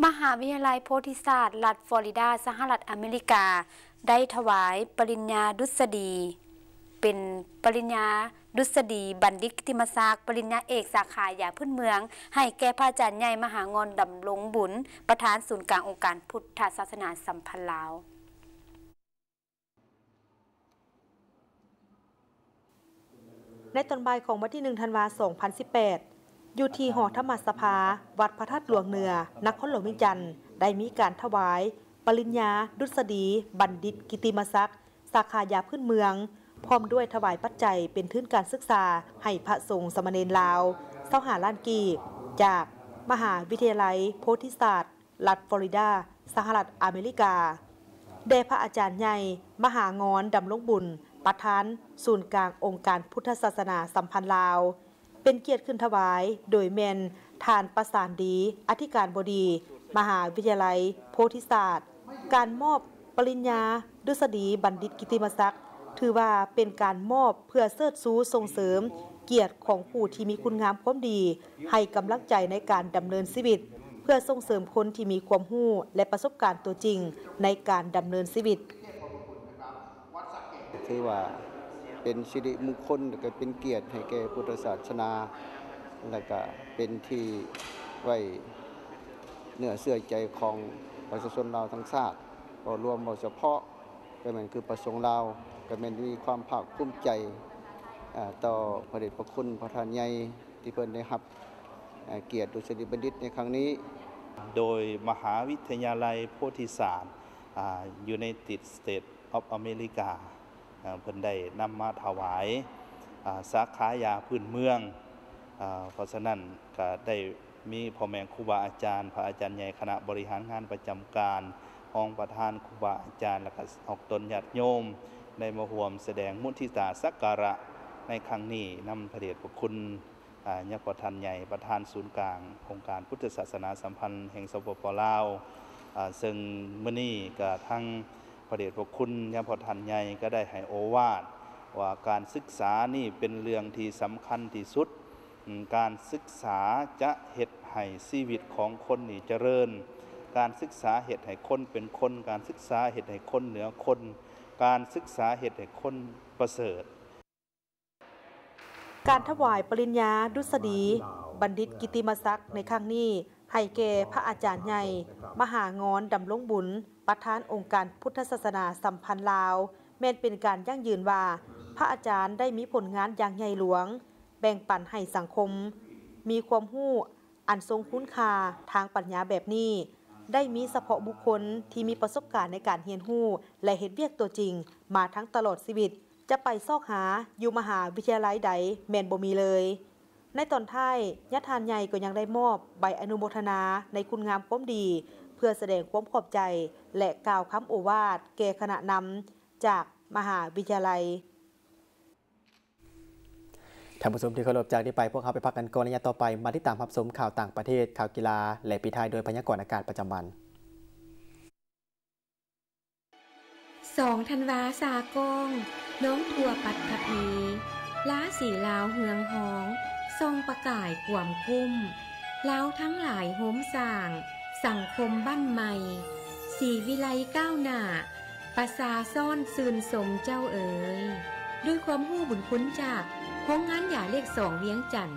ມະຫາວິທະຍາໄລໂພທິສາດ ລັດຟລໍຣິດາ ສະຫະລັດອາເມລິກາ ໄດ້ຖວາຍປະລິນຍາດຸດສະດີ ເປັນປະລິນຍາດຸດສະດີບັນດິດກິດຕິມະສັກ ປະລິນຍາເອກສາຂາຢາພື້ນເມືອງ ໃຫ້ແກ່ພະອາຈານໃຫຍ່ ມະຫາງອນ ດຳລົງບຸນ ປະທານສູນກາງອົງການພຸດທະສາສະໜາສຳພັນລາວ. ໃນຕອນບ່າຍຂອງວັນທີໜຶ່ງ ທັນວາ ສອງພັນສິບແປດ ຢູ່ທີ່ຫໍທຳມະສະພາ ວັດພະທາດຫຼວງເໜືອ ນະຄອນຫຼວງວຽງຈັນ ໄດ້ມີການຖວາຍປະລິນຍາດຸດສະດີບັນດິດກິດຕິມະສັກ ສາຂາຢາພື້ນເມືອງ ພ້ອມດ້ວຍຖວາຍປັດໄຈເປັນທຶນການສຶກສາໃຫ້ພະສົງສາມະເນນລາວ ຊາວຫ້າລ້ານກີບ ຈາກມະຫາວິທະຍາໄລໂພທິສາດ ລັດຟລໍຣິດາ ສະຫະລັດອາເມລິກາ ແດ່ພະອາຈານໃຫຍ່ ມະຫາງອນ ດຳລົງບຸນ ປະທານສູນກາງອົງການພຸດທະສາສະໜາສຳພັນລາວ ເປັນກຽດຂຶ້ນຖວາຍ ໂດຍແມ່ນທ່ານ ປະສານດີ ອະທິການບໍດີ ມະຫາວິທະຍາໄລໂພທິສາດ. ການມອບປະລິນຍາດຸດສະດີບັນດິດກິດຕິມະສັກ ຖືວ່າເປັນການມອບເພື່ອເຊີດຊູສົ່ງເສີມກຽດຂອງຜູ້ທີ່ມີຄຸນງາມຄວາມດີ ໃຫ້ກຳລັງໃຈໃນການດຳເນີນຊີວິດ ເພື່ອສົ່ງເສີມຄົນທີ່ມີຄວາມຮູ້ ແລະ ປະສົບການຕົວຈິງໃນການດຳເນີນຊີວິດ. ຖືວ່າເປັນສິລິມຸງຄຸນ ແລະ ກໍເປັນກຽດໃຫ້ແກ່ພຸດທະສາສະໜາ ແລະ ກໍເປັນທີ່ໄວ້ເນື້ອເຊື່ອໃຈຂອງປະຊາຊົນລາວທັງຊາດ ເວົ້າລວມ ເວົ້າສະເພາະ ກໍແມ່ນຄືພະສົງລາວ ກໍແມ່ນມີຄວາມພາກພູມໃຈ ອາ ຕໍ່ພະເດດພະຄຸນພະທ່ານໃຫຍ່ ທີ່ເພິ່ນໄດ້ຮັບ ອາ ກຽດດຸດສະດີບັນດິດໃນຄັ້ງນີ້. ໂດຍມະຫາວິທະຍາໄລໂພທິສາດ ອາ United States of America ອາ ເພິ່ນໄດ້ນຳມາຖວາຍ ອາ ສາຂາຢາພື້ນເມືອງ ອາ ເພາະສະນັ້ນກໍໄດ້ມີພໍ່ແມ່ຄູບາອາຈານ ພະອາຈານໃຫຍ່ຄະນະບໍລິຫານງານປະຈຳການ, ຮອງປະທານຄູບາອາຈານ ແລະ ກໍອອກຕົນຍາດໂຍມ ໄດ້ມາຮ່ວມສະແດງມຸທິຕາສັກກາລະໃນຄັ້ງນີ້ນຳພະເດດພະຄຸນ ອາ ຍາພໍ່ທ່ານໃຫຍ່ ປະທານສູນກາງອົງການພຸດທະສາສະໜາສຳພັນແຫ່ງ ສປປ ລາວ ອາ ເຊິ່ງມື້ນີ້ກະທັງພະເດດພະຄຸນຍາພໍ່ທ່ານໃຫຍ່ກໍໄດ້ໃຫ້ໂອວາດວ່າ ການສຶກສານີ້ເປັນເລື່ອງທີ່ສຳຄັນທີ່ສຸດ. ອາ ການສຶກສາຈະເຮັດໃຫ້ຊີວິດຂອງຄົນນີ້ຈະເລີນ, ການສຶກສາເຮັດໃຫ້ຄົນເປັນຄົນ, ການສຶກສາເຮັດໃຫ້ຄົນເໜືອຄົນ, ການສຶກສາເຮັດໃຫ້ຄົນປະເສີດ. ການຖວາຍປະລິນຍາດຸດສະດີບັນດິດກິດຕິມະສັກໃນຄັ້ງນີ້ ໃຫ້ແກ່ພະອາຈານໃຫຍ່ ມະຫາງອນ ດຳລົງບຸນ ປະທານອົງການພຸດທະສາສະໜາສຳພັນລາວ ແມ່ນເປັນການຢັ້ງຢືນວ່າ ພະອາຈານໄດ້ມີຜົນງານຢ່າງໃຫຍ່ຫຼວງ ແບ່ງປັນໃຫ້ສັງຄົມ ມີຄວາມຮູ້ອັນຊົງຄຸນຄ່າທາງປັນຍາແບບນີ້ ໄດ້ມີສະເພາະບຸກຄົນທີ່ມີປະສົບການໃນການຮຽນຮູ້ ແລະ ເຮັດວຽກຕົວຈິງມາທັງຕະຫຼອດຊີວິດ. ຈະໄປຊອກຫາຢູ່ມະຫາວິທະຍາໄລໃດແມ່ນບໍ່ມີເລີຍ. ໃນຕອນທ້າຍ, ຍາທ່ານໃຫຍ່ກໍຍັງໄດ້ມອບໃບອະນຸໂມທະນາໃນຄຸນງາມຄວາມດີ ເພື່ອສະແດງຄວາມຂອບໃຈ ແລະ ກ່າວຄຳໂອວາດແກ່ຄະນະນຳຈາກມະຫາວິທະຍາໄລ. ທ່ານຜູ້ຊົມທີ່ເຄົາລົບ, ຈາກນີ້ໄປພວກເຮົາໄປພັກກັນກ່ອນ, ໄລຍະຕໍ່ໄປມາຕິດຕາມຮັບຊົມຂ່າວຕ່າງປະເທດ, ຂ່າວກິລາ ແລະ ປິດທ້າຍດ້ວຍພະຍາກອນອາກາດປະຈຳວັນ. ສອງທັນວາ ສາກ້ອງ ນ້ອງທົ່ວປັດທະພີ ລາສີລາວເຮືອງຮອງ ສ່ອງປະກາຍກວາມກຸ້ມ ລາວທັງຫຼາຍໂຮມສ້າງ ສັງຄົມບ້ານໃໝ່ ສີວິໄລກ້າວໜ້າ ປະຊາຊ້ອນຊື່ນຊົມເຈົ້າເອີຍ ດ້ວຍຄວາມຮູ້ບຸນຄຸນຈາກໂຮງງານຢາເລກສອງວຽງຈັນ.